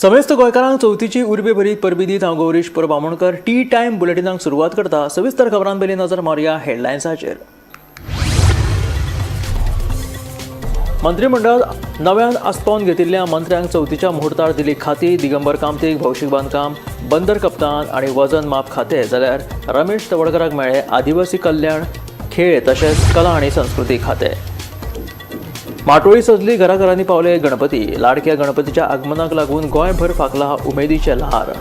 समेस्त गोंयकारांक चवथीची उर्बे भरीत परबी दीत हांव गौरीश परब आमोणकर टी टायम बुलेटिनाक सुरवात करता. सविस्तर खबरां पयलीं नजर मारुया हेडलायन्साचेर. मंत्रिमंडळात नव्यान आस्पावन घेतिल्ल्या मंत्र्यांक चवथीच्या मुहूर्तार दिली खाती. दिगंबर कामतीक भौशीक बांदकाम, बंदर कप्तान आनी वजन माप खाते, जाल्यार रमेश तवडकराक मेळ्ळे आदिवासी कल्याण, खेळ तशेंच कला आनी संस्कृती खाते. माटोळी सजली, घराघरांनी पावले गणपती. लाडक्या गणपतीच्या आगमनाक लागून गोंयभर फांकला उमेदीचें ल्हार.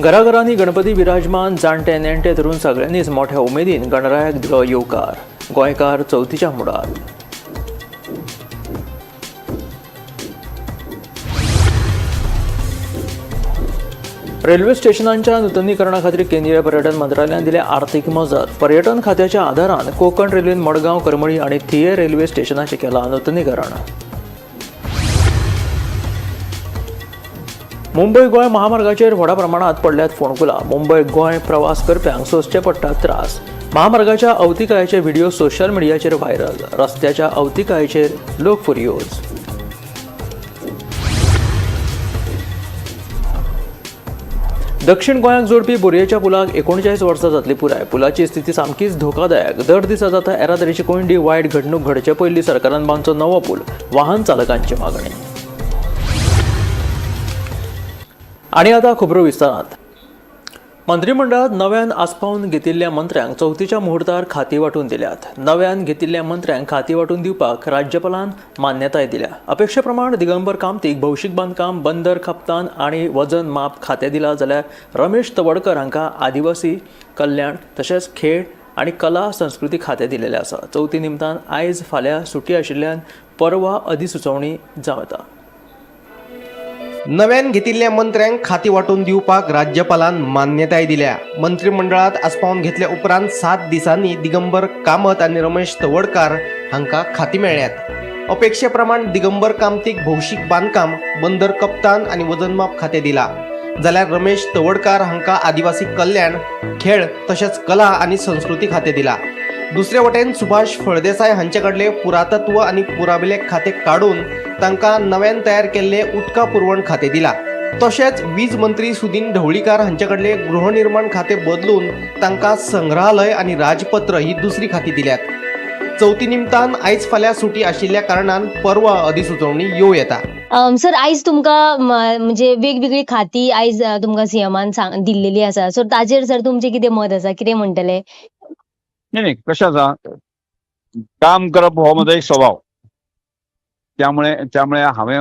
घराघरांनी गणपती विराजमान. जाणटे नेणटे धरून सगळ्यांनीच मोठ्या उमेदीन गणरायाक दिलो येवकार. गोंयकार चवथीच्या मुडार. रेल्वे स्टेशनांच्या नुतनीकरणा खातीर केंद्रीय पर्यटन मंत्रालयान दिल्या आर्थिक मजत. पर्यटन खात्याच्या आदारान कोकण रेल्वेन मडगांव, करमळी आनी थिये रेल्वे स्टेशनाचें केलां नुतनीकरण. मुंबय गोंय महामार्गाचेर व्हडा प्रमाणात पडल्यात फोंडकुलां. मुंबय गोंय प्रवास करप्यांक सोंसचे पडटात त्रास. महामार्गाच्या अवतिकायेचे व्हिडिओ सोशल मिडियाचेर व्हायरल. रस्त्याच्या अवतिकायेचेर लोक फुर्योज. दक्षिण गोंयाक जोडपी बोरयेच्या पुलाक 39 वर्सां जातली पुराय. पुलाची स्थिती सामकीच धोकादायक. दर दिसा जाता येरादारीची कोंयडी. वायट घडणूक घडचे पयलीं सरकारान बांदचो नवो पूल, वाहन चालकांची मागणी. आनी आतां खबरो विस्तारात. मंत्रिमंडळात नव्यान आस्पावन घेतिल्ल्या मंत्र्यांक चवथीच्या मुहूर्तार खाती वांटून दिल्यात. नव्यान घेतिल्ल्या मंत्र्यांक खाती वांटून दिवपाक राज्यपालान मान्यताय दिल्या. अपेक्षे प्रमाण दिगंबर कामतीक भौशीक बांदकाम, बंदर कप्तान आनी वजन माप खातें दिलां, जाल्यार रमेश तवडकर हांकां आदिवासी कल्याण तशेंच खेळ आनी कला संस्कृती खातें दिलेलें आसा. चवथी निमतान आयज फाल्यां सुटी आशिल्ल्यान परवा अधिसुचोवणी जावं येता. नव्यान घेतिल्ल्या मंत्र्यांक खाती वांटून दिवपाक राज्यपालान मान्यताय दिल्या. मंत्रिमंडळात आस्पावन घेतल्या उपरांत 7 दिसांनी दिगंबर कामत आनी रमेश तवडकार हांकां खाती मेळ्ळ्यात. अपेक्षे प्रमाण दिगंबर कामतीक भौशीक बांदकाम, बंदर कप्तान आनी वजनमाप खातें दिला, जाल्यार रमेश तवडकार हांकां आदिवासी कल्याण, खेळ तशेंच कला आनी संस्कृती खातें दिला. दुसरे वटेन सुभाष फळदेसाय हांचे कडले पुरातत्व आनी पुराभिलेख खातें काडून तांकां नव्यान तयार केल्ले उदका पुरवण खातें दिला. तशेंच वीज मंत्री सुदीन ढवळीकार हांचे कडले गृहनिर्माण खातें बदलून तांकां संग्रहालय आनी राजपत्र ही दुसरी खातीं दिल्यात. चवथी निमतान आयज फाल्यां सुटी आशिल्ल्या कारणान परवा अधिसुचोवणी येवं येता. सर, आयज तुमकां म्हणजे वेगवेगळी खाती आयज तुमकां सीएमान दिल्लेली आसा. सो ताजेर सर तुमचें कितें मत आसा, कितें म्हणटले? नाही नाही, कशें आसा, काम करप हो म्हजो एक स्वभाव. त्यामुळे त्यामुळे हांवें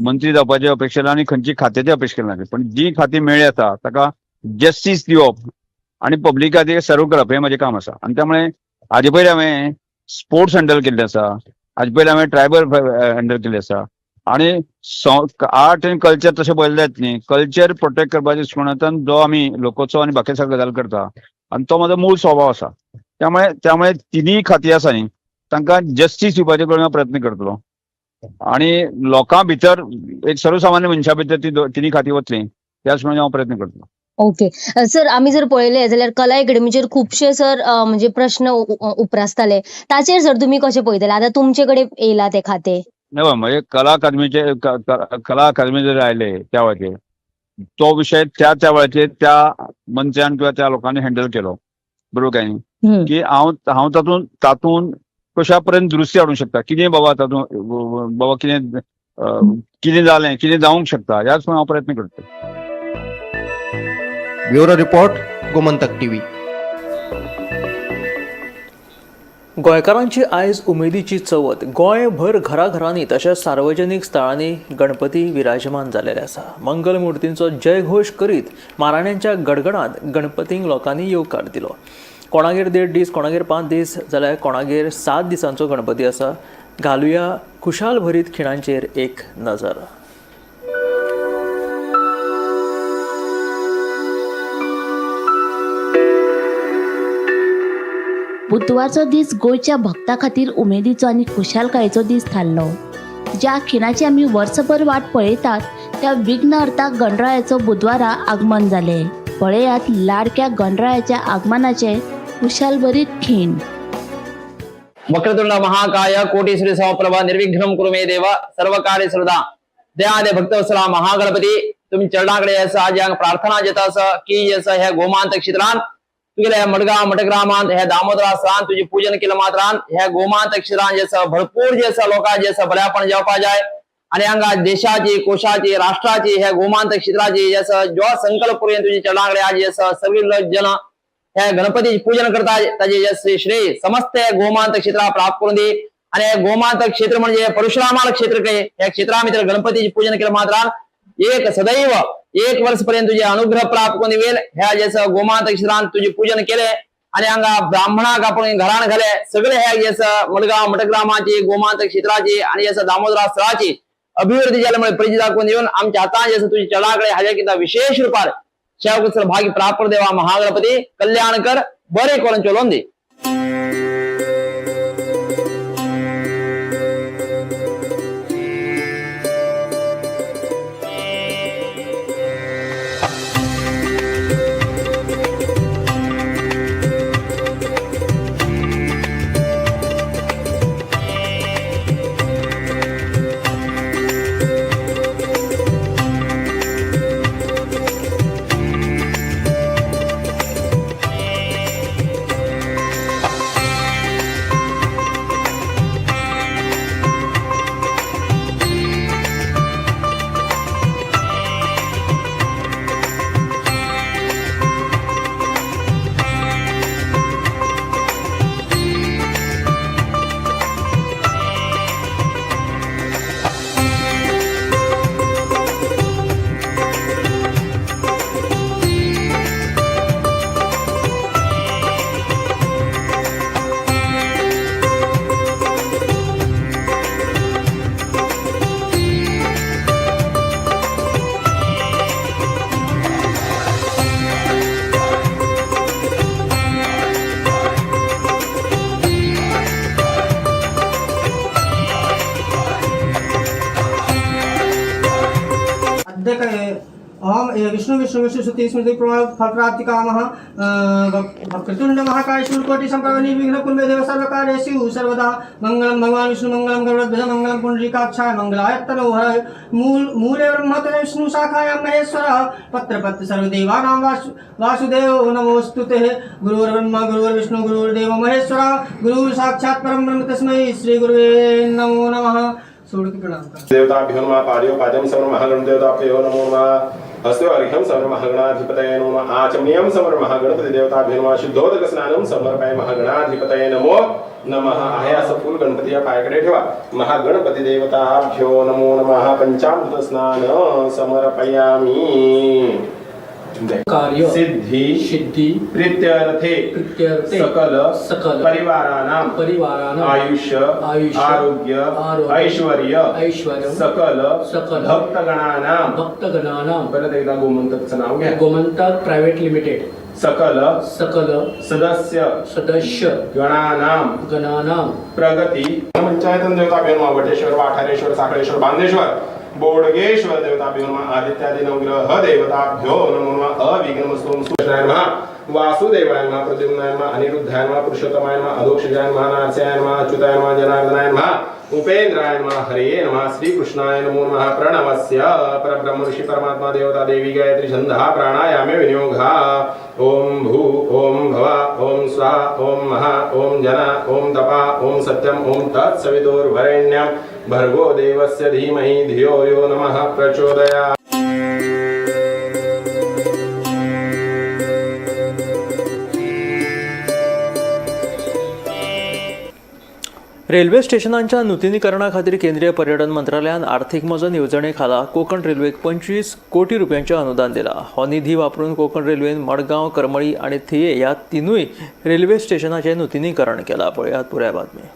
मंत्री जावपाची अपेक्षा केली आनी खंयची खात्याची अपेक्षा केली ना, पण जी खाती मेळ्ळी आसा ताका जस्टीस दिवप आनी पब्लिकाक ते सर्व करप हें म्हजें काम आसा. आनी त्यामुळे हाजे पयलीं हांवें स्पोर्ट्स हँडल केल्ले आसा, हाजे पयलीं हांवें ट्रायबल हँडल केल्ले आसा आनी आर्ट आनी कल्चर तशें पळयलें जायत न्ही, कल्चर प्रोटेक्ट करपाच्या दृश्टिकोनांतल्यान जो आमी लोकोत्सव आनी बाकी सगळे गजाल करता आनी तो म्हजो मूळ स्वभाव आसा. त्यामुळे त्यामुळे तिनूय खाती आसा न्ही, तांकां जस्टीस दिवपाचे करून हांव प्रयत्न करतलो आणि लोकां भितर एक सर्वसामान्य मनशा भितर ती तिनूय खाती वतली त्याच प्रमाणे हांव प्रयत्न करतलो. ओके सर, आमी जर पळयलें जाल्यार कला अकॅडमीचेर खुबशे सर म्हणजे प्रश्न उप्रासताले. ताचेर सर तुमी कशें पळयतले? आतां तुमचे कडेन येयला तें खातें. नाही बा, म्हणजे कला अकादमीचे कला अकादमी जर आयले त्या वेळाचेर तो विशय त्या त्या वेळाचेर त्या मंत्र्यान किंवा त्या लोकांनी हँडल केलो, बरोबर काय न्ही? की हांव हांव तातूंत तातूंत कशा पर्यंत दुरुस्ती हाडूंक शकता, कितें बाबा तातूंत बाबा कितें कितें जालें, कितें जावंक शकता, ह्याच हांव प्रयत्न करता. Bureau report, Gomantak TV. गोंयकारांची आयज उमेदीची चवथ. गोंयभर घराघरांनी तशेंच सार्वजनीक स्थळांनी गणपती विराजमान जाल्लेले आसा. मंगलमुर्तींचो जयघोश करीत माराण्यांच्या गडगडात गणपतींक लोकांनी येवकार दिलो. कोणागेर 1.5 दीस, कोणागेर 5 दीस, जाल्यार कोणागेर 7 दिसांचो गणपती आसा. घालुया खुशाल भरीत खिणांचेर एक नजर. बुधवारचो दीस गोंयच्या भक्तां खातीर उमेदीचो आनी खुशालकायेचो दीस थारलो. ज्या खिणाची आमी वर्सभर वाट पळयतात त्या विघ्नहर्ता गणरायाचो बुधवारा आगमन जालें. पळयात लाडक्या गणरायाच्या आगमनाचे खुशालभरीत खीण. वक्रतुंड महाकाय कोटी श्री समप्रभ निर्विघ्नं कुरु मे देव सर्व कार्य सर्वदा। दयादे भक्तवत्सला महागणपती तुम्ही चरणाकडे असं आज हांगा प्रार्थना जेता असं की जसं ह्या गोमांत क्षेत्रान तुगेल्या ह्या मडगांव मठग्रामांत ह्या दामोदरा स्थान तुझे पूजन केलं मात्रान ह्या गोमांत क्षेत्रान जसं भरपूर जसं लोकां जसं बऱ्यापण जेवपा जाय आणि हांगा देशाची कोशाची राष्ट्राची ह्या गोमांत क्षेत्राची जसं जो संकल्प करून तुझे चरणाकडे आज जसं सगळी जन ह्या गणपती पूजन करता ताजे जे श्रेय समस्त ह्या गोमांत क्षेत्रा प्राप्त करून दी। आणि हे गोमांत क्षेत्र म्हणजे परशुरामाला क्षेत्र काय ह्या क्षेत्रामित्र गणपतीचे पूजन केलं मात्रान एक सदैव एक वर्ष पर्यंत तुझे अनुग्रह प्राप्त करून वेल ह्या जसं गोमांत क्षेत्रान तुझे पूजन केले आणि हांगा ब्राह्मणाक आपण घरान घाले सगळे ह्या जसं मडगांव मठग्रामाची गोमांत क्षेत्राची आणि जसं दामोदरा स्थळाची अभिवृद्धी झाल्यामुळे परिचित दाखवून येऊन आमच्या हातान जसं तुझी चरणाकडे हाज्या किंवा विशेष रूपार सेवक भागी प्राप्त देवा महागणपती कल्याण कर बरे करून चलोन दे। अहम विष्णु विष्णु विष्णु सुति स्मृति प्रमाण फल प्राप्ति कामः वक्रतुंड महाकाय शूलकोटि संप्रभ निर्विघ्न कुरु मे देव सर्वकार्येषु सर्वदा मंगलम भगवान विष्णु मंगलम गरुड़ध्वज मंगलम पुंडरीकाक्षाय मंगलाय तनोहराय मूले ब्रह्मतने विष्णु शाखायां महेश्वरः पत्र पत्र सर्वदेवानां वासुदेव नमोऽस्तु ते। गुरुर्ब्रह्मा गुरुर्विष्णु गुरुर्देव महेश्वरः गुरु साक्षात् परं ब्रह्म तस्मै श्री गुरुवे नमो नमः। सोड के प्रणाम कर। देवताभ्यो नमः पाद्योपाद्यं समर महागण देवताभ्यो नमो नमः हस्ते अर्घ्यं समर महागणाधिपतये नमः आचमनीयं समर महागणपति देवताभ्यो नमः शुद्धोदक स्नानं समर्पय महागणाधिपतये नमो नमः। आहे असं फूल गणपतीच्या पायाकडे ठेवा। महागणपती देवताभ्यो नमो नमः पंचामृत स्नान समर्पयामि। कार्य सिद्धी सिद्धी प्रीत्यर्थे प्रीत्यर्थे सकल सकल परिवाराणां परिवाराणां आयुष्य आयुष्य आरोग्य आरोग्य ऐश्वर्य ऐश्वर्य सकल सकल भक्तगणानां भक्तगणानां परत एकदा गोमंतकचं नाव घ्या। गोमंतक प्रायव्हेट लिमिटेड सकल सकल सदस्य सदस्य गणानां गणानां प्रगती पंचायतन देवताभ्यो नमः वटेश्वर वाठारेश्वर साखळेश्वर बांदेश्वर बोडगेश्वर देवताभ्यो नमः आदित्यादि नवग्रह देवताभ्यो नमो नमः अविघ्नमस्तु सुकृष्णाय नमः वासुदेवाय नमः प्रद्युम्नाय नमः अनिरुद्धाय नमः पुरुषोत्तमाय नमः अधोक्षजाय नमः नारसिंहाय नमः अच्युताय नमः जनार्दनाय नमः उपेंद्राय नमः हरये नमः श्रीकृष्णाय नमो नमः। प्रणवस्य परब्रह्म ऋषि परमात्मा देवता देवी गायत्री छन्दः प्राणायामे विनियोगः। ओम भू ओम भव ओम स्वाहा ओम महा ओम जना ओम तपा ओम सत्यम ओम तत्सवितुर्वरेण्यं भर्गो देवस्य धीमहि धियो यो नमः प्रचोदयात्। रेल्वे स्टेशनांच्या नुतनीकरणा खातीर केंद्रीय पर्यटन मंत्रालयान आर्थिक मजत येवजणे खाला कोकण रेल्वेक 25 कोटी रुपयांचें अनुदान दिलां। हो निधी वापरून कोकण रेल्वेन मडगांव, करमळी आनी थिये ह्या तिनूय रेल्वे स्टेशनाचें नुतनीकरण केलां। पळयात पुराय बातमी।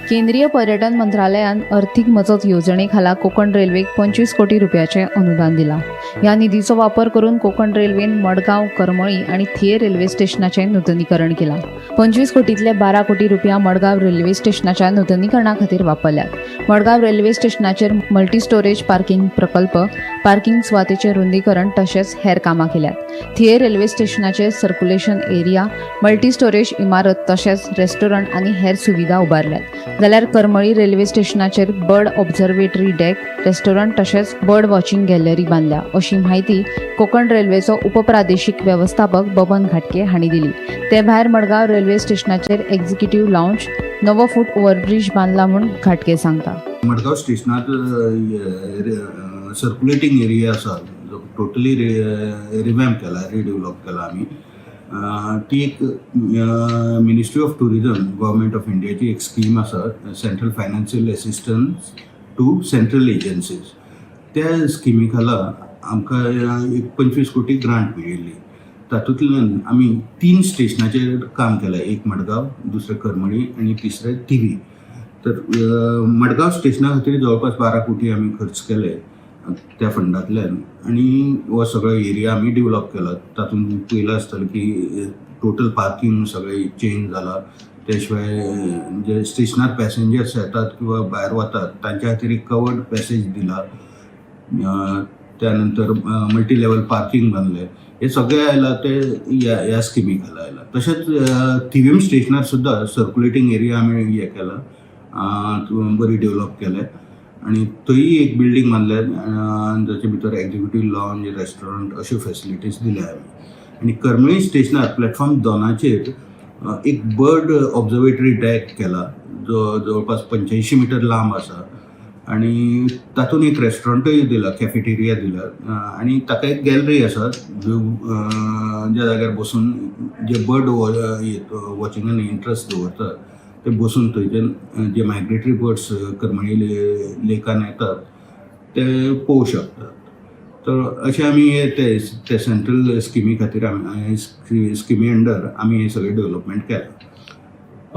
केंद्रीय पर्यटन मंत्रालयान अर्थीक मजत येवजणे खाला कोकण रेल्वेक 25 कोटी रुपयाचें अनुदान दिलां. ह्या निधीचो वापर करून कोकण रेल्वेन मडगांव, करमळी आनी थिये रेल्वे स्टेशनाचें नुतनीकरण केलां. 25 कोटींतले 12 कोटी रुपया मडगांव रेल्वे स्टेशनाच्या नुतनीकरणा खातीर वापरल्यात. मडगांव रेल्वे स्टेशनाचेर मल्टी स्टोरेज पार्किंग प्रकल्प, पार्किंग सुवातेचें रुंदीकरण तशेंच हेर कामां केल्यात. थिये रेल्वे स्टेशनाचेर सर्क्युलेशन एरिया, मल्टी स्टोरेज इमारत तशेंच रेस्टॉरंट आनी हेर सुविधा उबारल्यात. जाल्यार करमळी रेल्वे स्टेशनाचेर बर्ड ऑब्झर्वेटरी डेक, रेस्टॉरंट तशेंच बर्ड वॉचिंग गॅलरी बांदल्या, अशी म्हायती कोकण रेल्वेचो उपप्रादेशीक वेवस्थापक बबन घाटके हांणी दिली. ते भायर मडगांव रेल्वे स्टेशनाचेर एक्झिक्युटिव्ह लावंज, नवो फूट ओव्हरब्रीज बांदला म्हूण घाटके सांगता. मडगांव स्टेशनार सर्क्युलेटींग एरिया आसा, जो टोटली रिवॅम्प केला, रिडेवलप केला आमी. ती एक Ministry of Tourism, Government of इंडियाची एक स्कीम आसा, Central Financial Assistance to Central Agencies. त्या स्किमी खाला आमकां एक 25 कोटी ग्रांट मेळिल्ली. तातूंतल्यान आमी तीन स्टेशनाचेर काम केलें, एक मडगांव, दुसरें करमळी आनी तिसरें थिवी. तर मडगांव स्टेशना खातीर जवळपास 12 कोटी आमी खर्च केले त्या फंडांतल्यान आनी हो सगळो एरिया आमी डेवलप केला. तातूंत पयलां आसतलें की टोटल पार्किंग सगळें चेंज जाला. त्या शिवाय जे स्टेशनार पॅसेंजर्स येतात किंवा भायर वतात, तांच्या खातीर एक कवर्ड पॅसेज दिला. त्यानंतर मल्टी लेवल पार्किंग बांदलें. हे सगळें आयलां ते ह्या ह्या स्किमी खाला आयलां. तशेंच थिवीम स्टेशनार सुद्दां सर्क्युलेटींग एरिया आमी हें केला, बरी डेवलप केलें आनी थंय एक बिल्डींग बांदल्या, जाचे भितर एक्झिक्युटीव लावंज, रेस्टॉरंट अश्यो फेसिलिटीज दिल्या आमी. आनी करमळी स्टेशनार प्लॅटफॉर्म दोनाचेर एक बर्ड ऑब्जर्वेटरी डॅक केला, जो जवळपास 85 मिटर लांब आसा आनी तातूंत एक रेस्टॉरंटूय दिला, कॅफेटेरिया दिला आनी ताका एक गॅलरी आसा, ज्यो ज्या जाग्यार बसून जे बर्ड वॉचिंगान इंट्रस्ट दवरतात ते बसून थंयच्यान जे मायग्रेटरी बर्ड्स करमळी लेकान येतात ते पळोवंक शकतात. तर अशें आमी हे ते ते सेंट्रल स्किमी खातीर आमी स्किमी अंडर आमी हे सगळें डेवलपमेंट केलां.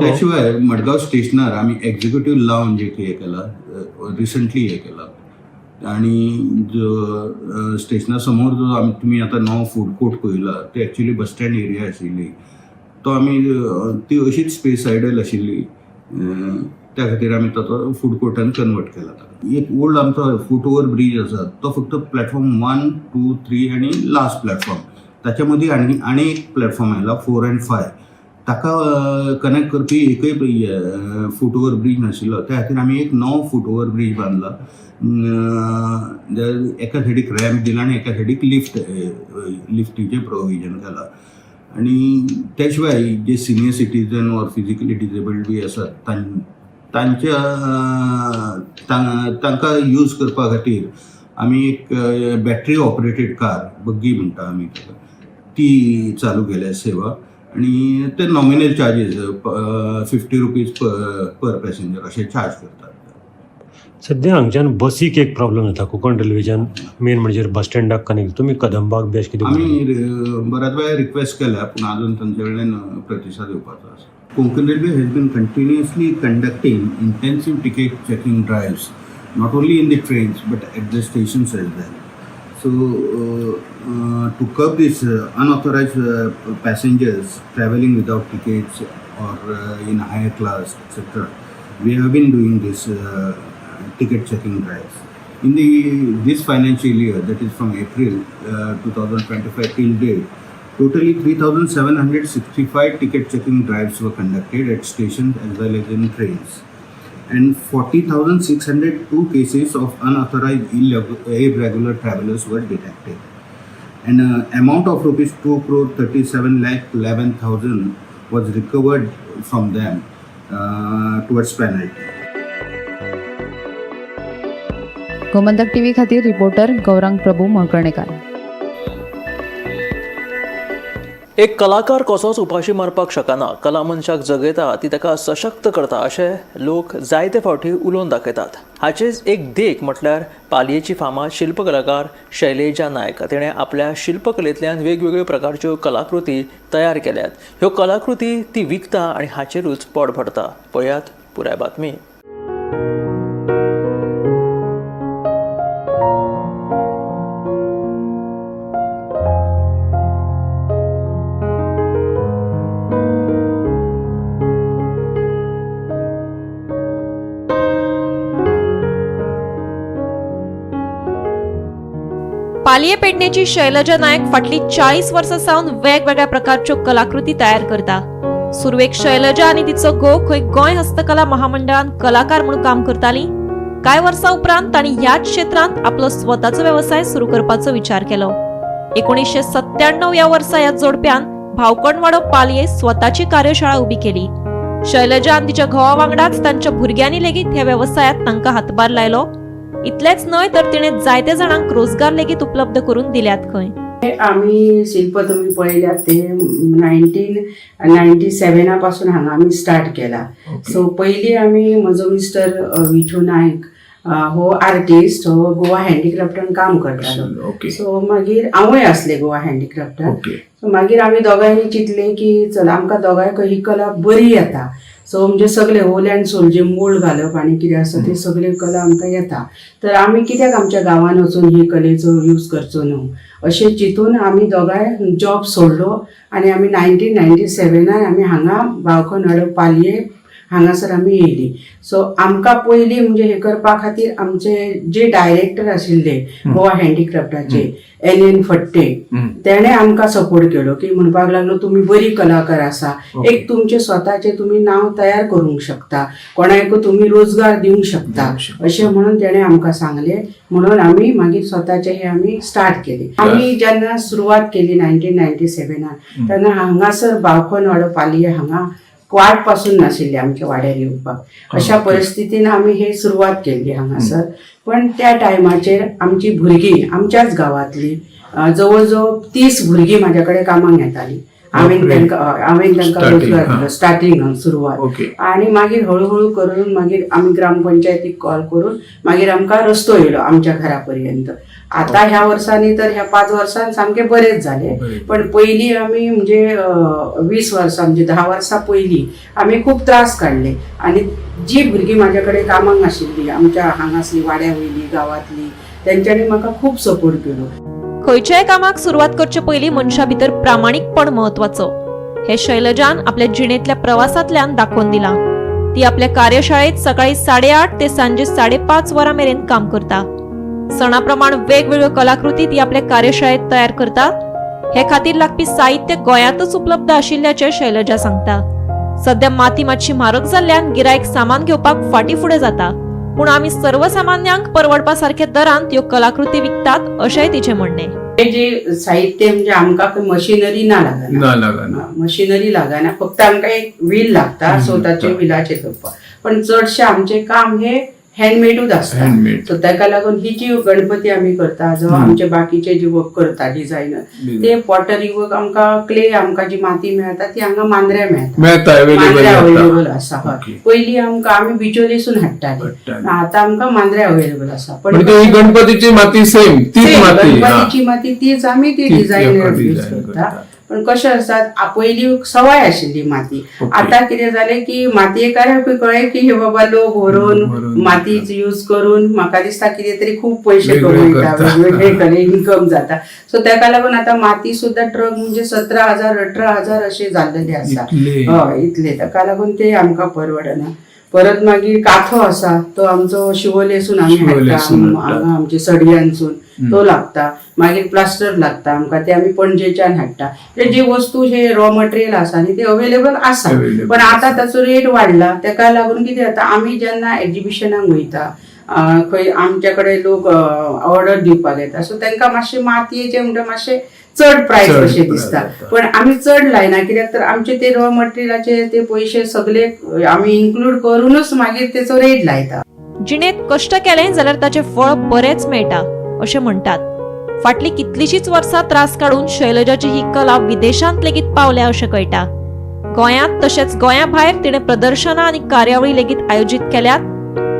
त्या शिवाय मडगांव स्टेशनार आमी एक्झिक्युटीव लावंज एक हे केला, रिसंटली हे केला. आणि जो स्टेशना समोर जो आमी तुमी आतां नवो फूड कोर्ट पळयला, ते एक्चुली बस स्टँड एरिया आशिल्ली. तो आमी ती अशीच स्पेस आयडल आशिल्ली, त्या खातीर आमी ताचो फूड कोर्टान कन्वर्ट केला ताका. एक ओल्ड आमचो फूट ओवर ब्रीज आसा, तो फक्त प्लॅटफॉर्म वन, टू, थ्री आनी लास्ट प्लॅटफॉर्म, ताच्या मदीं आनी आनी एक प्लॅटफॉर्म आयला फोर अँड फाय, ताका कनेक्ट करपी एकय फूट ओवर ब्रीज नाशिल्लो. त्या खातीर आमी एक नवो फूट ओवर ब्रीज बांदला, एका सायडीक रॅम्प दिला आनी एका सायडीक लिफ्टीचें प्रोविजन केलां. आनी त्या शिवाय जे senior citizen or physically disabled बी आसात, तांच्या तांकां यूज करपा खातीर आमी एक बॅटरी ऑपरेटेड कार, बग्गी म्हणटा आमी ताका, ती चालू केल्या सेवा आनी ते nominal charges ₹50 per passenger अशे चार्ज करतात. सद्या हांगच्यान बसीक एक प्रॉब्लम जाता कोकण रेल्वेच्यान, मेन म्हणजे बस स्टँडाक कनेक्ट. तुमी कदंबाक बी अशें कितें? आमी बऱ्याच वेळा रिक्वेस्ट केल्या, पूण अजून तांचे कडल्यान प्रतिसाद येवपाचो आसा. Konkan Railway has been continuously conducting intensive ticket checking drives, not only in the trains but at the stations as well. So, to curb this unauthorized passengers traveling without tickets or in higher class, etc., we have been doing this ticket checking drives. In the this financial year, that is from April 2025 till date, totally 3,765 ticket checking drives were conducted at stations as well as in trains, and 40,602 cases of unauthorized irregular travelers were detected. And amount of rupees 2 crore 37 lakh 11,000 was recovered from them towards penalty. Gomantak TV खातीर reporter Gaurang Prabhu Malkarnekar. एक कलाकार कसोच उपाशी मारपाक शकना, कला मनशाक जगयता, ती ताका सशक्त करता अशें लोक जायते फावटी उलोवन दाखयतात. हाचेच एक देख म्हटल्यार पालयेची फामाद शिल्पकलाकार शैलेजा नायक. तिणें आपल्या शिल्पकलेंतल्यान वेगवेगळ्यो प्रकारच्यो कलाकृती तयार केल्यात. ह्यो कलाकृती ती विकता आनी हाचेरूच पोट भरता. पळयात. पुराय बातमी. पालये पेडणेची शैलजा नायक फाटली 40 वर्सां सावन वेगवेगळ्या प्रकारच्यो कलाकृती तयार करता. सुरवेक शैलजा आनी तिचो घोव खंय गोंय हस्तकला महामंडळान कलाकार म्हणून काम करताली. कांय वर्सां उपरांत तांणी ह्याच क्षेत्रांत आपलो स्वताचो वेवसाय सुरू करपाचो विचार केलो. 1997 ह्या वर्सा ह्या जोडप्यान भावकणवाडो पालये स्वताची कार्यशाळा उबी केली. शैलजा आनी तिच्या घोवा वांगडाच तांच्या भुरग्यांनी लेगीत ह्या वेवसायांत तांकां हातभार लायलो. इतलेंच न्हय तर तिणें जायते जाणांक रोजगार लेगीत उपलब्ध करून दिल्यात खंय. आमी शिल्प तुमी पळयल्यात ते 1997 पासून हांगा आमी स्टार्ट केला. सो पयलीं आमी म्हजो मिस्टर विठू नायक हो आर्टिस्ट, हो गोवा हँडीक्राफ्टान काम करतालो. सो मागीर हांवूय आसलें गोवा हँडीक्राफ्टान. सो मागीर आमी दोगांयनी चिंतलें की चल आमकां दोगांयकय ही कला बरी येता. सो म्हणजे सगळे होल अँड सोल जे मूळ घालप आनी कितें आसा ते सगळे कला आमकां येता, तर आमी कित्याक आमच्या गांवान वचून ही कलेचो यूज करचो न्हू अशें चिंतून आमी दोगांय जॉब सोडलो आनी आमी 1997 आमी हांगा बावकनवाडो पालये हांगासर आमी येयली. सो आमकां पयलीं म्हणजे हें करपा खातीर आमचे जे डायरेक्टर आशिल्ले गोवा हँडीक्राफ्टाचे एन फट्टे, तेणे आमकां सपोर्ट केलो की म्हणपाक लागलो तुमी बरी कलाकार आसा, एक तुमचे स्वताचे तुमी नांव तयार करूंक शकता, कोणाक तुमी रोजगार दिवंक शकता अशें म्हणून तेणे आमकां सांगलें. म्हणून आमी मागीर स्वताचे हे आमी स्टार्ट केले. आमी जेन्ना सुरवात केली 1997 तेन्ना हांगासर बावखनवाडो पालये हांगा वाट पासून नाशिल्ली आमच्या वाड्यार येवपाक. अशा परिस्थितीन आमी हे सुरवात केल्ली हांगासर. पण त्या टायमाचेर आमची भुरगीं आमच्याच गांवांतली जवळ जवळ 30 भुरगीं म्हाज्या कडेन कामाक येतालीं. हांवें तांकां रोजगार दिलो स्टार्टिंग सुरवात. आनी मागीर हळूहळू करून मागीर आमी ग्रामपंचायतीक कॉल करून मागीर आमकां रस्तो येयलो आमच्या घरा पर्यंत. आता ह्या वर्सांनी तर ह्या 5 वर्सांत सामके बरेच जाले. पण पयलीं आमी म्हणजे 20 वर्सां म्हणजे 10 वर्सां पयलीं आमी खूब त्रास काडले. आनी जी भुरगीं म्हाज्या कडेन कामाक आशिल्ली आमच्या हांगासली वाड्या वयली गांवांतली तेंच्यांनी म्हाका खूब सपोर्ट केलो. खंयच्याय कामाक सुरवात करचे पयलीं मनशा भितर प्रामाणीकपण म्हत्वाचो हे शैलजान आपल्या जिणेंतल्या प्रवासांतल्यान दाखोवन दिलां. ती आपल्या कार्यशाळेत सकाळी 8:30 ते सांजे 5:30 वरां मेरेन काम करता. सणा प्रमाण वेगवेगळ्यो कलाकृती ती आपल्या कार्यशाळेत तयार करता. हे खातीर लागपी साहित्य गोंयांतच उपलब्ध आशिल्ल्याचें शैलजा सांगता. सध्या माती मातशी म्हारग जाल्ल्यान गिरायक सामान घेवपाक फाटीं फुडें जाता, पूण आमी सर्वसामान्यांक परवडपा सारख्या दरांत ह्यो कलाकृती विकतात अशेंय तिचें म्हणणें. जे साहित्य म्हणजे आमकां मशिनरी ना लागना, मशिनरी लागना, फक्त आमकां एक व्हील लागता. सो ताचे व्हिलाचेर करपाक. पण चडशें आमचें काम हे हँडमेडूच आसता. सो ताका लागून ही जी गणपती आमी करता जावं आमचे बाकीचे जे वर्क करता डिझायनर ते पॉटरी वर्क आमकां क्ले आमकां जी माती मेळटा ती हांगा मांद्र्या मेळटा, मांद्र्या अवेलेबल आसा. हय, पयलीं आमकां आमी बिचोलेसून हाडटाले, आतां आमकां मांद्र्या अवेलेबल आसा. पण गणपतीची माती सेम तीच माती, गणपतीची माती तीच आमी ती डिझायनर यूज करता. पण कशें आसा पयलीं सवाय आशिल्ली माती, आतां कितें जालें की मातयेकाराकूय कळ्ळें की हे बाबा लोक व्हरून माती यूज करून म्हाका दिसता कितें तरी खूब पयशे कमयता, वेगवेगळे कडेन इन्कम जाता. सो ताका लागून आतां माती सुद्दां ट्रक म्हणजे 17,000 18,000 अशें जाल्लेले आसा. हय, इतले. ताका लागून ते आमकां परवडना. परत मागीर काथो आसा तो आमचो शिवोलेसून आमी हाडटा, हांगा आमचे सडयांसून तो लागता. मागीर प्लास्टर लागता आमकां, ते आमी पणजेच्यान हाडटा. म्हणजे जी वस्तू हे रॉ मटेरियल आसा न्ही ते अवेलेबल आसा, पण आतां ताचो रेट वाडला. ताका लागून कितें जाता आमी जेन्ना एग्जिबिशनाक वयता खंय आमच्या कडेन लोक ऑर्डर दिवपाक येता, सो तांकां मातशें मातयेचें म्हणटा मातशें चड प्रायस कशें दिसता. पण आमी चड लायना कित्याक तर आमचे ते रॉ मटेरियलाचे ते पयशे सगळे आमी इन्क्लूड करूनच मागीर तेचो रेट लायता. जिणेंत कश्ट केलें जाल्यार ताचें फळ बरेंच मेळटा अशें म्हणटात. फाटलीं कितलींशींच वर्सां त्रास काडून शैलजाची ही कला विदेशांत लेगीत पावल्या अशें कळटा. गोंयांत तशेंच गोंया भायर तिणें प्रदर्शनां आनी कार्यावळी लेगीत आयोजीत केल्यात.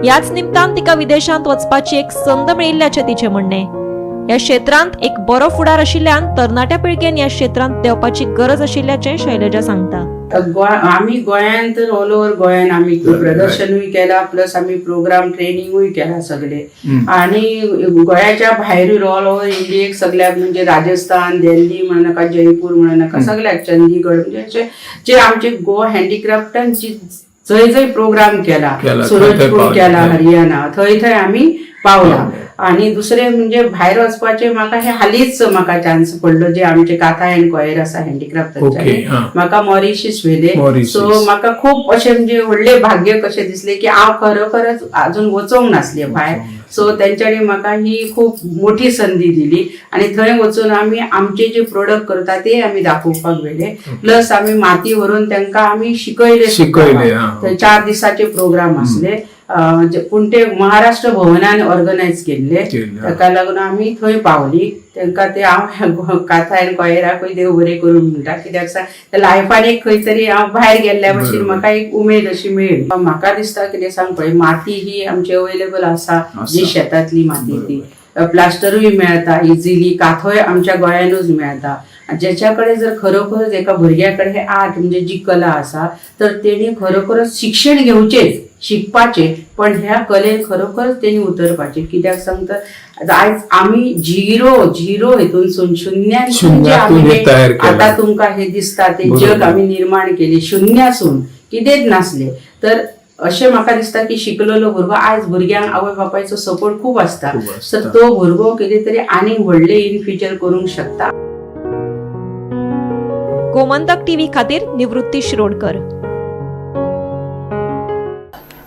ह्याच निमतान तिका विदेशांत वचपाची एक संद मेळिल्ल्याचें तिचें म्हणणें. ह्या क्षेत्रांत एक बरो फुडार आशिल्ल्यान तरणाट्या पिळगेन ह्या क्षेत्रांत देंवपाची गरज आशिल्ल्याचें शैलजा सांगता. आमी गोंयान तर ऑल ओवर गोंयान आमी प्रदर्शनूय केला, प्लस आमी प्रोग्राम ट्रेनिंगूय केला सगळे. आणि गोंयाच्या भायरूय ऑल ओवर इंडियेक सगळ्याक, म्हणजे राजस्थान, दिल्ली म्हणू नाका, जयपूर म्हणू नाका, सगळ्याक, चंदीगड, म्हणजे अशे जे आमचे गोवा हँडिक्राफ्टान जी जंय जंय प्रोग्राम केला, केला, थंय थंय सुरजपूर पावले. केला, हरियाणा, थंय थंय आमी पावला. आणि दुसरे म्हणजे भायर वचपाचे म्हाका हे हालींच म्हाका चान्स पडलो, जे आमचे काथा अँड कॉयर आसा हँडिक्राफ्ट, म्हाका मॉरिशिस व्हेले. मॉरिशस. सो म्हाका खूप अशें म्हणजे व्हडलें भाग्य कशें दिसलें की हांव खरोखरच अजून वचोंक नासलें भायर. सो तेंच्यांनी म्हाका ही खूप मोठी संदी दिली आणि थंय वचून आमी आमचे जे प्रोडक्ट करता ते आमी दाखोवपाक व्हेले, प्लस आमी माती व्हरून तांकां आमी शिकयले सुद्दां. शिकयले, थंय 4 दिसाचे प्रोग्राम आसले, पूण ते महाराष्ट्र भवनान ऑर्गनायज केल्ले. केल्ले, ताका लागून आमी थंय पावली. तांकां ते हांव काथा आनी कॉयराकूय देव बरें करूं म्हणटा, कित्याक सांग, लायफान एक खंय तरी हांव भायर गेल्ल्या भशेन म्हाका एक उमेद अशी मेळ्ळी. म्हाका दिसता कितें सांग पळय, माती ही आमची अवेलेबल आसा, जी शेतांतली माती ती, प्लास्टरूय मेळटा इजिली, काथोय आमच्या गोंयानूच मेळटा. ज्याच्या कडेन जर खरोखरच एका भुरग्या कडेन हे आर्ट म्हणजे जी कला आसा तर तेणी खरोखरच शिक्षण घेवचेच, शिकपाचें, पण ह्या कलेन खरोखरच तेणी उतरपाचें. कित्याक सांगता, आयज आमी झिरो झिरो हितूनसून, शुन्यासून जे शुन्यातून आमी हे हे तयार केलां. आतां तुमकां हे दिसता ते जग आमी निर्माण केले शुन्यासून, कितेंच नासलें. तर अशें म्हाका दिसता की शिकलेलो भुरगो, आयज भुरग्यांक आवय बापायचो सपोर्ट खूब आसता, खूब आसता. तर तो भुरगो कितें तरी आनीक व्हडलें इन फ्युचर करूंक शकता. गोमंतक टीव्ही खातीर निवृत्ती शिरोडकर.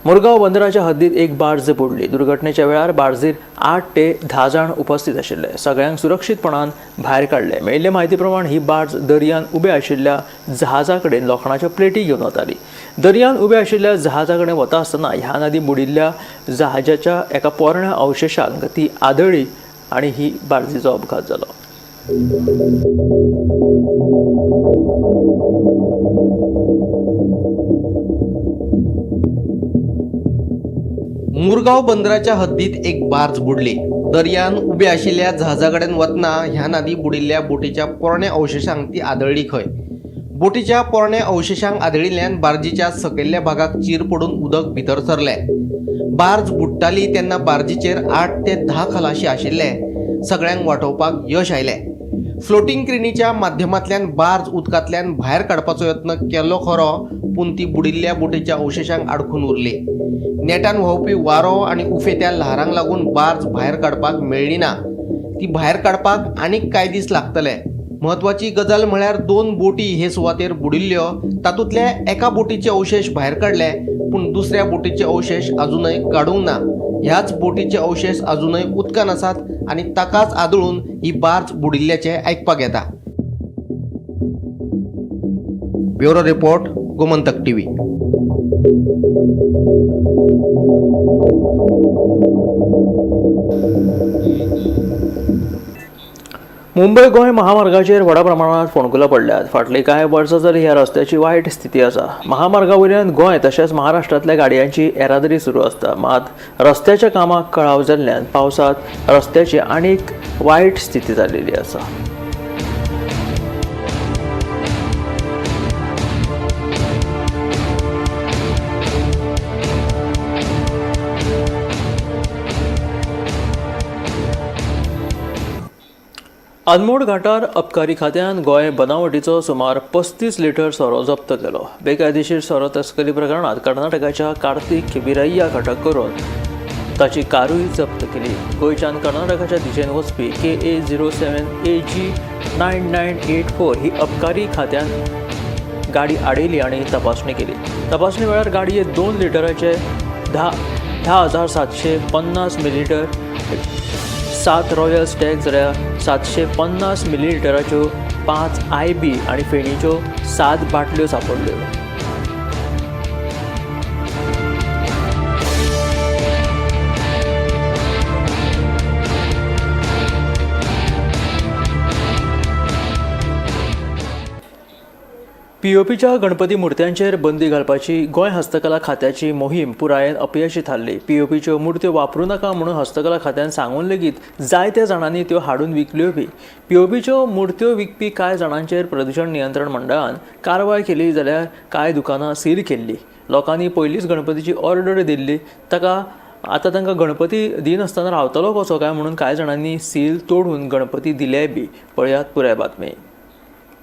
मुरगांव बंदराच्या हद्दीत एक बार्ज बुडली. दुर्घटनेच्या वेळार बार्जीर 8 ते 10 जाण उपस्थित आशिल्ले. सगळ्यांक सुरक्षीतपणान भायर काडले. मेळिल्ले म्हायती प्रमाण ही बार्ज दर्यान उबे आशिल्ल्या जहाजा कडेन लोखणाच्यो प्लेटी घेवन वताली. दर्यान उबे आशिल्ल्या जहाजा कडेन वता आसतना ह्या नदी बुडिल्ल्या जहाजाच्या एका पोरण्या अवशेशांक ती आदळ्ळी आनी ही बार्जीचो अपघात जालो. मुरगांव बंदराच्या हद्दीत एक बार्ज बुडली. दर्यान उबे आशिल्ल्या जहाजा कडेन वतना ह्या नदी बुडिल्ल्या बोटीच्या पोरण्या अवशेशांक ती आदळ्ळी खंय. बोटीच्या पोरण्या अवशेशांक आदळिल्ल्यान बार्जीच्या सकयल्ल्या भागाक चीर पडून उदक भितर सरलें. बार्ज बुडटाली तेन्ना बार्जीचेर 8 ते 10 खलाशी आशिल्ले. सगळ्यांक वाटोवपाक यश आयलें. फ्लोटींग क्रेनीच्या माध्यमांतल्यान बार्ज उदकांतल्यान भायर काडपाचो यत्न केलो खरो, पूण ती बुडिल्ल्या बोटीच्या अवशेशांक आडखून उरली. नेटान व्हांवपी वारो आनी उफेत्या ल्हारांक लागून बार्ज भायर काडपाक मेळ्ळी ना. ती भायर काडपाक आनीक कांय दीस लागतले. म्हत्वाची गजाल म्हळ्यार 2 बोटी हे सुवातेर बुडिल्ल्यो. तातूंतल्या एका बोटीचे अवशेश भायर काडले, पूण दुसऱ्या बोटीचे अवशेश अजूनय काडूंक ना. ह्याच बोटीचे अवशेश अजूनय उदकान आसात आनी ताकाच आदळून ही बार्ज बुडिल्ल्याचें आयकपाक येता. Bureau report, Gomantak TV. Mumbai Goa महामार्गाचेर व्हडा प्रमाणात फोंडकुलां पडल्यात. फाटलीं कांय वर्सां जाली ह्या रस्त्याची वायट स्थिती आसा. महामार्गा वयल्यान गोंय तशेंच महाराष्ट्रांतल्या गाडयांची येरादारी सुरू आसता. मात रस्त्याच्या कामाक कळाव जाल्ल्यान पावसांत रस्त्याची आनीक वायट स्थिती जाल्ली आसा. अनमोड घाटार अबकारी खात्यान गोंय बनावटीचो सुमार 35 लिटर सोरो जप्त केलो. बेकायदेशीर सोरो तस्करी प्रकरणात कर्नाटकाच्या कार्तिक विरय्याक अटक करून ताची कारूय जप्त केली. गोंयच्यान कर्नाटकाच्या दिशेन वचपी KA 07 AG 9984 ही अबकारी खात्यान गाडी आडयली आनी तपासणी केली. तपासणी वेळार गाडयेत 2 लिटराचे 10,750 मिलीलिटर, 7 रॉयल स्टॅग जाल्यार 750 मिलीलिटराच्यो 5 IB आनी फेणीच्यो 7 बाटल्यो सांपडल्यो. पीओपीच्या गणपती मुर्त्यांचेर बंदी घालपाची गोंय हस्तकला खात्याची मोहीम पुरायेन अपयशी थारली. पीओपीच्यो मुर्त्यो वापरूं नाका म्हणून हस्तकला खात्यान सांगून लेगीत जायत्या जाणांनी त्यो हाडून विकल्यो बी. पीओपीच्यो मुर्त्यो विकपी कांय जाणांचेर प्रदूशण नियंत्रण मंडळान कारवाय केली जाल्यार कांय दुकानां सील केल्ली. लोकांनी पयलींच गणपतीची ऑर्डर दिल्ली, ताका आतां तांकां गणपती दिनासतना रावतलो कसो काय म्हणून कांय जाणांनी सील तोडून गणपती दिले बी. पळयात पुराय बातमी.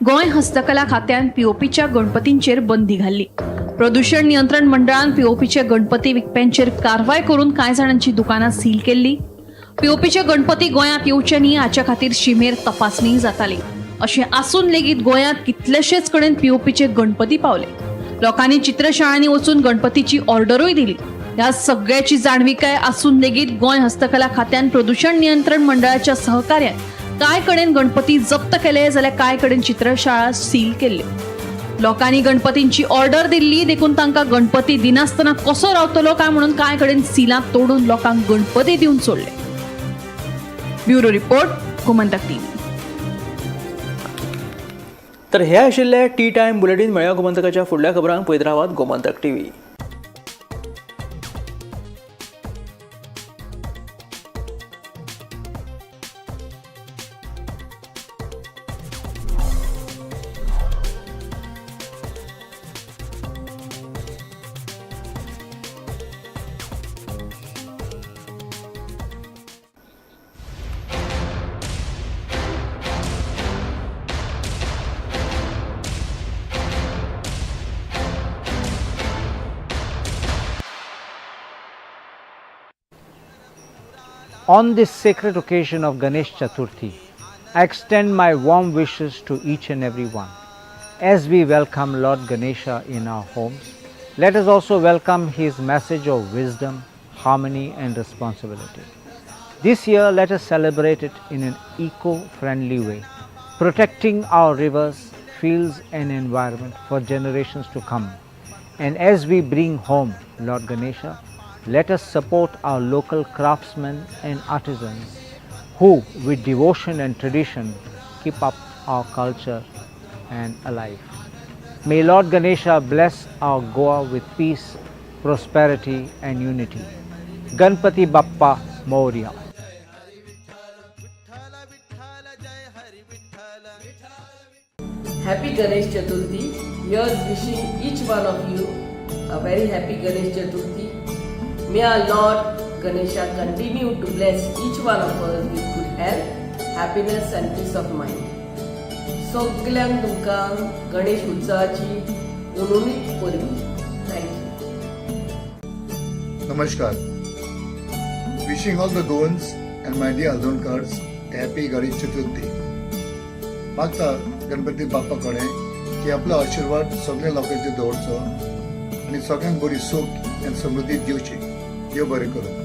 गोंय हस्तकला खात्यान पीओपीच्या गणपतींचेर बंदी घाल्ली. प्रदूषण नियंत्रण मंडळान पीओपीचे गणपती विकप्यांचेर कारवाय करून कांय जाणांची दुकानां सील केल्ली. पीओपीचे गणपती गोंयांत येवचे न्ही हाच्या खातीर शिमेर तपासणी जाताली. अशें आसून लेगीत गोंयांत कितलेशेच कडेन पीओपीचे गणपती पावले. लोकांनी चित्रशाळांनी वचून गणपतीची ऑर्डरूय दिली. ह्या सगळ्याची जाणविकाय आसून लेगीत गोंय हस्तकला खात्यान प्रदूषण नियंत्रण मंडळाच्या सहकार्यान कांय कडेन गणपती जप्त केले जाल्यार कांय कडेन चित्रशाळा सील केल्ल्यो. लोकांनी गणपतींची ऑर्डर दिल्ली देखून तांकां गणपती दिनासतना कसो रावतलो काय म्हणून कांय कडेन सिलां तोडून लोकांक गणपती दिवन सोडले. Bureau report, Gomantak TV. तर हे आशिल्ले टी टायम बुलेटीन. मेळया गोमंतकाच्या फुडल्या खबरांक. पळयत रावात Gomantak TV. On this sacred occasion of Ganesh Chaturthi, I extend my warm wishes to each and every one. As we welcome Lord Ganesha in our homes, let us also welcome his message of wisdom, harmony and responsibility. This year, let us celebrate it in an eco-friendly way, protecting our rivers, fields and environment for generations to come. And as we bring home Lord Ganesha, let us support our local craftsmen and artisans who, with devotion and tradition, keep up our culture and alive. May Lord Ganesha bless our Goa with peace, prosperity and unity. Ganpati Bappa Morya. Happy Ganesh Chaturthi. Here's wishing each one of you a very happy Ganesh Chaturthi. May our Lord Ganesha continue to bless each one of us with good health, happiness and peace of mind. सगल्यांक तुमकां गणेश उत्सवाची उनुनीत परबीं. Thank you. नमस्कार. Wishing all the Goans and my dear Aldhonkars a happy Ganesh Chaturthi. मागता गणपती बाप्पा कडेन की आपलो आशिर्वाद सगळ्या लोकांचेर दवरचो आनी सगळ्यांक बरी सूख आनी समृद्धी दिवची. देव बरें करूं.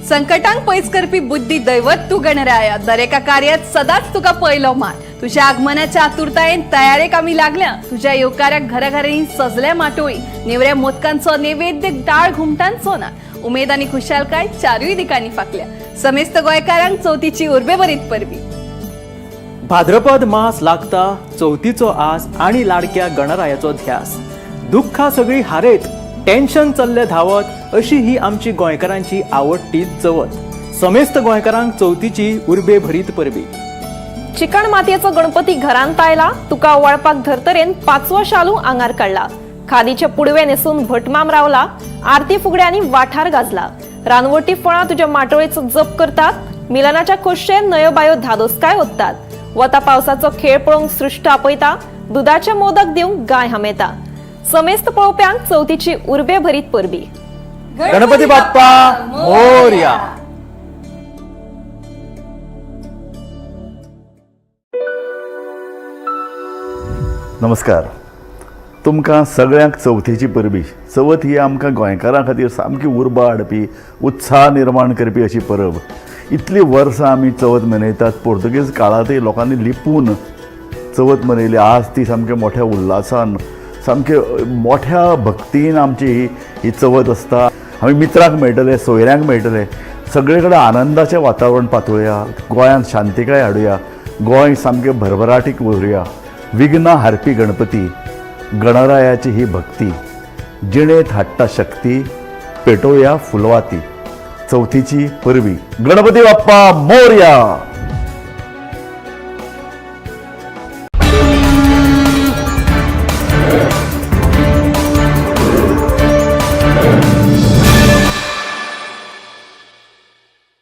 संकटांक पयस करपी बुद्धी दैवत तूं गणराया. दरेका कार्यात सदांच तुका पयलो मान. तुझ्या आगमनाच्या आतुरतायेन तयारेक आमी लागल्या. तुझ्या येवकाराक घराघरांनी सजल्या माटोळी. नेवऱ्या मोदकांचो नैवेद्य डाळ घुमटांचो ना. उमेद आनी खुशालकाय चारूय दिकांनी फाकल्या. समेस्त गोंयकारांक चवथीची उर्बेभरीत परबी. भाद्रपद मास लागता चवथीचो आस आणि लाडक्या गणरायाचो ध्यास. दुःखा सगळी हारयत टेन्शन चल्ले धांवत अशी ही आमची गोंयकारांची आवडटी चवथ. समेस्त गोंयकारांक चवथीची उर्बे भरीत परबी. चिकण मातयेचो गणपती घरांत आयला. तुका ओवाळपाक धर्तरेन पाचवो शालू आंगार काडला. खादीचे पुडवे न्हेसून भटमाम रावला. आरती फुगड्यांनी वाठार गाजला. रानवटी फळां तुज्या माटोळेचो जप करतात. मिलनाच्या खोशेन नयो बायो धादोसकाय ओत्तात. वता पावसाचो खेळ पळोवंक सृश्ट आपयता. दुदाचे मोदक दिवंक गाय हामेता. समेस्त पळोवप्यांक चवथीची उर्बे भरीत परबी. गणपती बाप्पा मोरया. नमस्कार. तुमकां सगळ्यांक चवथीची परबी. चवथ ही आमकां गोंयकारां खातीर सामकी उर्बा हाडपी, उत्साह निर्माण करपी अशी परब. इतलीं वर्सां आमी चवथ मनयतात. पोर्तुगीज काळांतय लोकांनी लिपून चवथ मनयली. आज ती सामके मोठ्या उल्हासान, सामके मोठ्या भक्तीन आमची ही ही चवथ आसता. आमी मित्रांक मेळटले, सोयऱ्यांक मेळटले, सगळे कडेन आनंदाचें वातावरण पातळुया. गोंयांत शांतिकाय हाडुया, गोंय सामकें भरभराटीक उरुया. विघ्नां हारपी गणपती, गणरायाची ही भक्ती जिणेंत हाडटा शक्ती. पेटोवया फुलवाती. चवथीची परबी. गणपती बाप्पा मोरया.